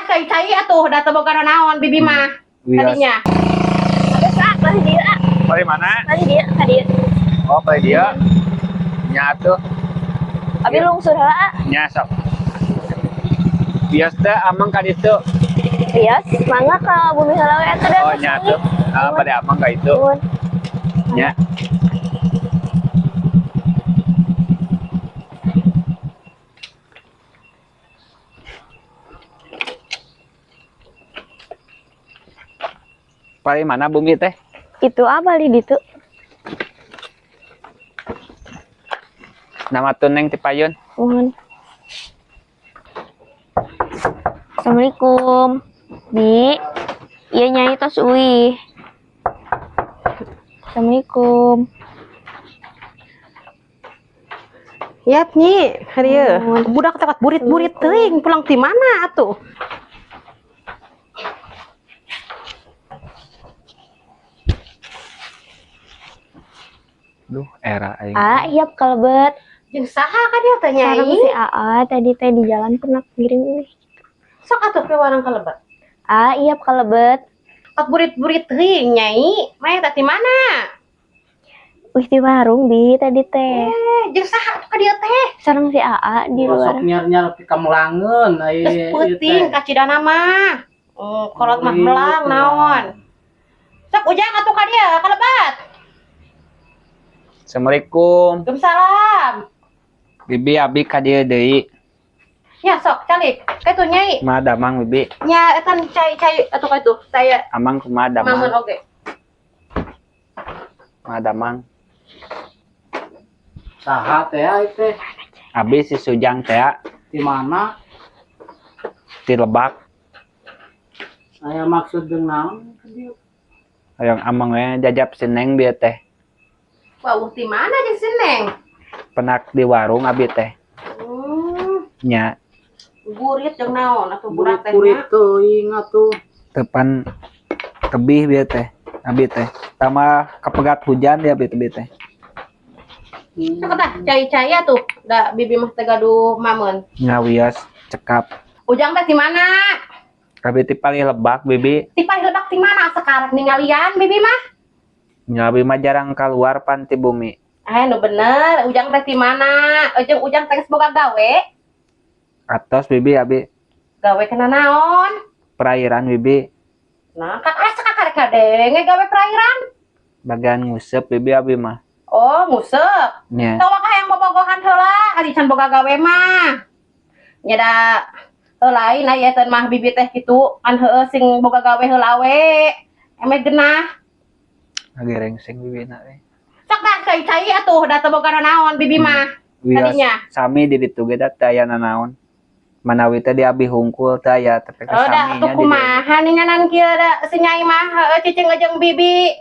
Cai-cai atuh da teu boga naon bibi mah. Wios. Tadinya. Terus ah, palih dieu ah. Palih mana? Palih dieu, ka dieu. Oh, palih dieu. Nya atuh. Abi lungsur heula ah. Nya sok. Bios teh amang ka ditu. Bios, mangga ka bumi heula we atuh da. Oh, nya atuh. Ah, pada amang ka itu. Nuhun. Nya. Palih mana bumi teh? Itu ah palih ditu. Nama tuh Neng Tipayun. Nuhun. Assalamualaikum. Bi. Iya nyai tos uih. Assalamualaikum. Yap nyi, harieu. Nuhun. Budak teh burit-burit teuing pulang ti mana atuh? Duh, era aing. Ah, iap kalebet. Jeung saha ka dieu teh nyai? Sareng si Aa tadi teh di jalan pernah ngiring uih. Sok atuh ke warang kalebet. Ah, iap kalebet. Ot burit-burit teuing nyai. Maya teh ti mana? Uih di warung bi tadi teh. Jeung saha atuh ka dieu teh? Sareng si Aa di luar. Sok nyar-nyar ka melangeun ai Geus peuting kacidana mah. Oh, kolot mah melang naon. Sok ujang atuh ka dieu kalebet. Assalamualaikum. Waalaikumsalam. Bibi abi ka dieu deui. Nya sok calik. Kaitu nyai. Kumaha damang bibi? Nya eta cai-cai atuh kaitu. Saya Amang kumaha damang? Mamun oge. Kumaha damang? Saha teh ai teh? Abi si Sujang teh. Di mana? Di Lebak. Saya maksud jeung naon ka dieu? Hayang amang we jajap si Neng bieu teh. Wah, di mana jeung si Neng? Penak di warung abi teh. Nya. Gurit jeung naon atuh budak teh? Gurit teuing atuh. Tepan tebih bieu teh. Abi teh. Tambah kepegat hujan dia abi teh. Sok tah cai-cai atuh da bibi mah teh gaduh mameun. Nya wios cekap. Ujang teh di mana? Abi teh palih Lebak bibi. Ti palih Lebak di mana sekarang ningalian bibi mah? Nya abi mah jarang keluar pan ti bumi. Nu bener, ujang teh di mana? Ujang ujang teh geus boga gawe. Atos bibi abi. Gawe kena naon? Perairan bibi. Nah, kak asa kakarek kadenge gawe perairan. Bagian nguseup bibi abi mah. Oh, nguseup. Nya. Tawa ka hayang bobogohan heula, ari can boga gawe mah. Nya da lain aya teh mah bibi teh kitu, kan heueuh sing boga gawe heula we. Eme genah. Lagi rengseng bibi na we. Sok tah cai-cai atuh da teu boga naon bibi mah. Wios Tadinya. sami di ditu ge da teu aya nanaon. Manawi teh di abi hungkul teh aya tapi Oh, da kesaminya atuh di dieu. kumaha ninganan kieu da si Nyai mah heueuh cicing jeung bibi.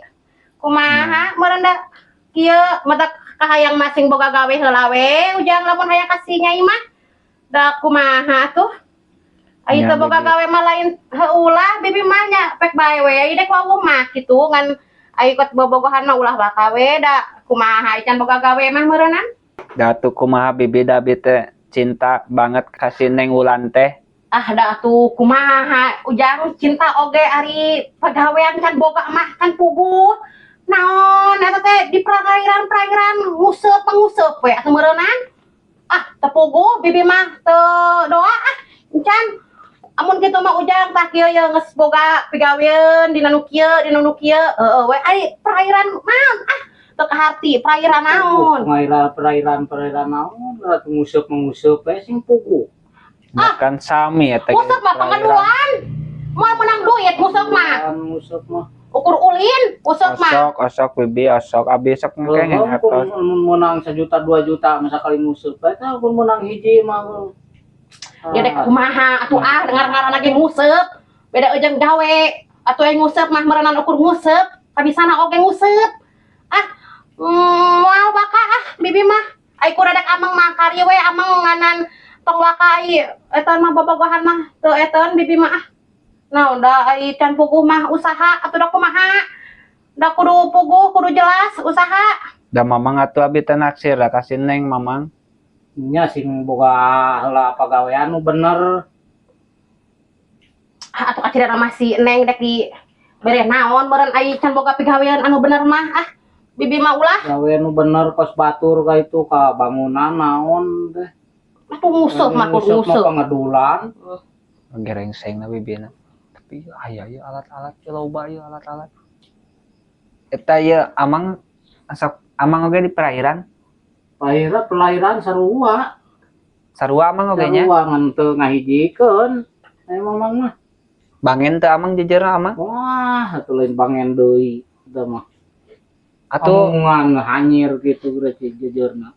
Kumaha meureun da kieu mata kahayang masing boga gawe heula we ujang lamun hayang ka si Nyai mah. Da kumaha atuh? Ai Nya, teu boga bibi. gawe mah lain heulah bibi mah nya pek bae we ai dek wawuh mah kitu ngan ai kot bobogohan mah ulah baka we da kumaha can boga gawe mah meureunnan. Da atuh kumaha bibi da abi teh cinta banget ka si Neng Wulan teh. Ah da atuh kumaha ujang cinta oge ari pagawean can boga mah kan puguh. Naon eta teh di perairan-perairan nguseup manguseup we atuh meureunnan. Ah teu puguh bibi mah teu doa ah can. Amun kitu mah ujang tah kieu ye geus boga pigaweun dina nu kieu dina nu kieu heueuh we ari perairan naon ah teu kaharti perairan naon. Perairan perairan naon atuh nguseup manguseup we sing puguh. Bukan sami eta ge Nguseup mah perairan. pangaduan. Moal menang duit nguseup mah. Nguseup mah. Ukur ulin nguseup mah. Osok osok bibi osok abi sok engke atos. Mun menang 1 juta 2 juta masa kali nguseup eta mun menang hiji mah. Ya dek kumaha atuh ah dengar ngaran lagi nguseup. Beda ujang gawe atuh aya nguseup mah meureunan ukur nguseup, kabisana oge nguseup. Ah, moal baka ah bibi mah. Ai kuredak amang mah kari we amang nganan tong waka ai eta mah bobogohan mah teu eteun bibi mah ah. Nah, da ai can puguh mah usaha atuh da kumaha. Da kudu puguh kudu jelas usaha. Da mamang atuh abi teh naksir da ka si Neng mamang. Nya sing boga heula pagawean nu bener. Ah, atuh kacida mah si Neng dek di bere naon meureun ai can boga pigawean anu bener mah. Ah, bibi mah ulah. Gawe nu bener kos batur ka itu ka bangunan naon teh. Atuh nguseup mah kur Nguseup mah nguseup. Pangedulan. Gerengseng na bibina. Tapi aya ieu alat-alat ieu loba ieu alat-alat. Eta ieu amang asa amang oge di perairan. Pelahiran pelahiran sarua. Sarua amang oge nya. Sarua ngan teu ngahijikeun. Emang mang mah. Bangen teu amang jejerna amang? Wah, atuh lain bangen deui eta mah. Atuh Omongan hanyir gitu berarti jejerna.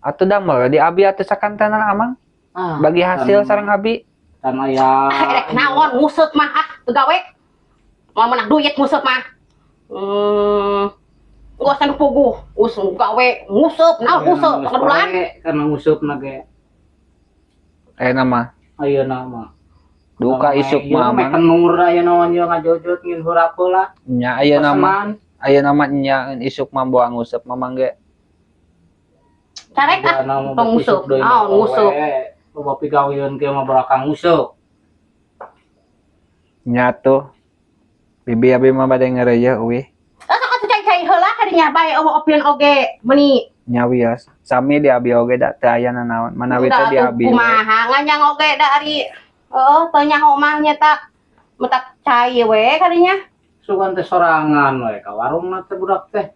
Atuh damel di abi atuh sakantenan amang. Ah, Bagi hasil sareng abi. Can aya. Ah, erek naon nguseup mah ah teu gawe. Moal menang duit nguseup mah. Gua usah puguh, us gawe nguseup, naon nguseup, pangedulan. Karena nguseup na ge. Ayeuna mah. Ayeuna mah. Duka isuk mah amang. Amang. Kenur ayeuna mah nya ngajojot ngin hurap heula. Nya ayeuna mah. Pesenan. Ayeuna mah nya isuk mah boa nguseup mamang ge. Carek ah, tong nguseup. Naon nguseup. Loba pigaweun ge mah belakang nguseup. Nya tuh. Bibi abi mah bade ngeureuyeun euy. Eh, sok atuh cai-cai heula kadinya bae eueuh opieun oge meuni. Nya wios. Sami di abi oge da teu aya nanaon. Manawi teh di abi. Kumaha nganyang oge da ari heuh teu nyaho mah nya ta metak cai we kadinya. Sugan teh sorangan we ka warungna teh budak teh.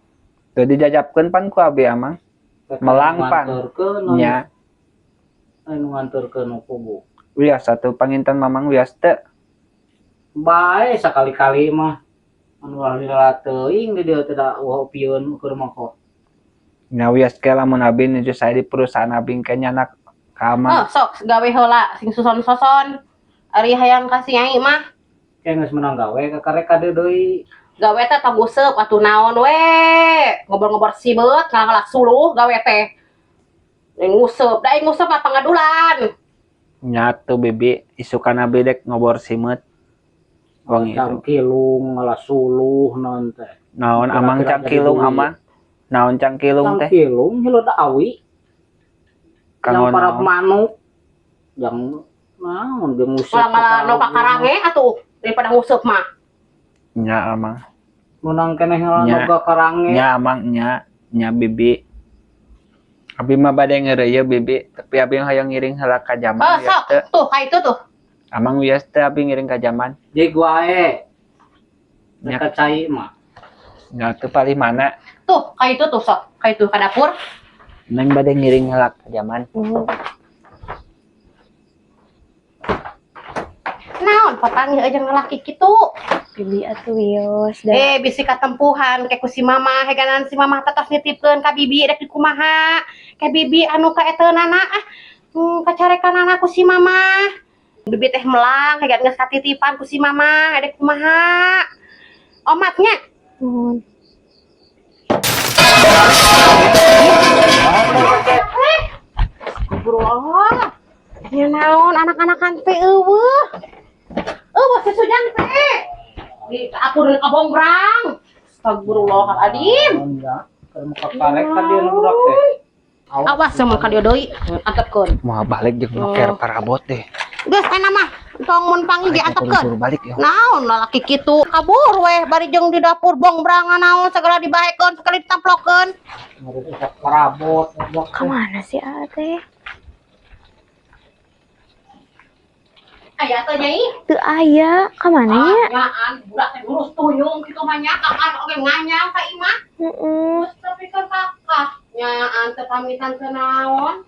Teu dijajabkeun pan ku abi amang. Melang pan. Nya. Anu nganterkeun nu kubu. Wios atuh panginten mamang wios teu. Bae sakali-kali mah. Anu lila teuing di dieu teh da eueuh opieun keur mah kok. Nya wios ke lamun abi nuju saya di perusahaan abi ke nyanak ka amang. Oh, sok gawe heula sing suson-soson. Ari hayang ka si Nyai mah. Ke geus menang gawe kakarek kade deui. Gawe teh tong nguseup atuh naon we. Ngobrol-ngobrol sibeut ngalah suluh gawe teh. Nguseup, da nguseup mah pangadulan. Nya tuh bibi isukan abi dek ngobor simeut. Wangi itu. Cangkilung ngalah suluh naon teh. Naon amang Kira-kira cangkilung jadi duit. amang? Naon cangkilung teh? Cangkilung hileud awi. Kanggo Yang para naon? manuk. Yang naon ge nguseup. Malah-malah nu kakarange atuh daripada nguseup mah. Nya amang. Menang keneh Nya. nu kakarange. Nya amang nya nya bibi. Abi mah bade ngeureuyeun bibi, tapi abi hayang ngiring heula ka jaman Oh, wios sok. teu. Tuh, ka itu tuh. Amang wios teu abi ngiring ka jaman. Jig wae. Nya. Dekat cai mah. Nya teu palih mana? Tuh, ka itu tuh sok. Ka itu ka dapur. Neng bade ngiring heula ka jaman. Naon papanggih jeung lalaki kitu? Bibi atuh wios da. Bisi katempuhan ke ku si mama, heganan si mama tetos nitipkeun ka bibi rek dikumaha. Ke bibi anu ka eteunana ah, kacarekanana ku si mama. Bibi teh melang hegan geus katitipan ku si mama, rek kumaha. Omatnya. Nuhun. Astagfirullah. Nya naon anak-anakan teh eueuh. Eueuh si Sujang teh. Di dapur kabongbrang. Astagfirullahaladzim. Ya, keur muka karek ka dieu nu budak teh. Awas sama ka dieu deui, antepkeun. Moal balik jeung noker parabot deh. Geus enak mah, tong mun panggil ge antepkeun. Buru balik ya. Naon lalaki kitu kabur weh bari jeung di dapur bongbrangan naon segala dibaekeun sekali ditamplokeun. Ngarusak parabot budak teh. Kamana sih aa teh? Aya teh Nyai? Teu aya, kamana nya? Nyaan budak teh ngurus tuyung kitu mah nya kapan oge nganyang ka imah. Heeh. Geus tapi kan kakak nyaan teh pamitan teu naon.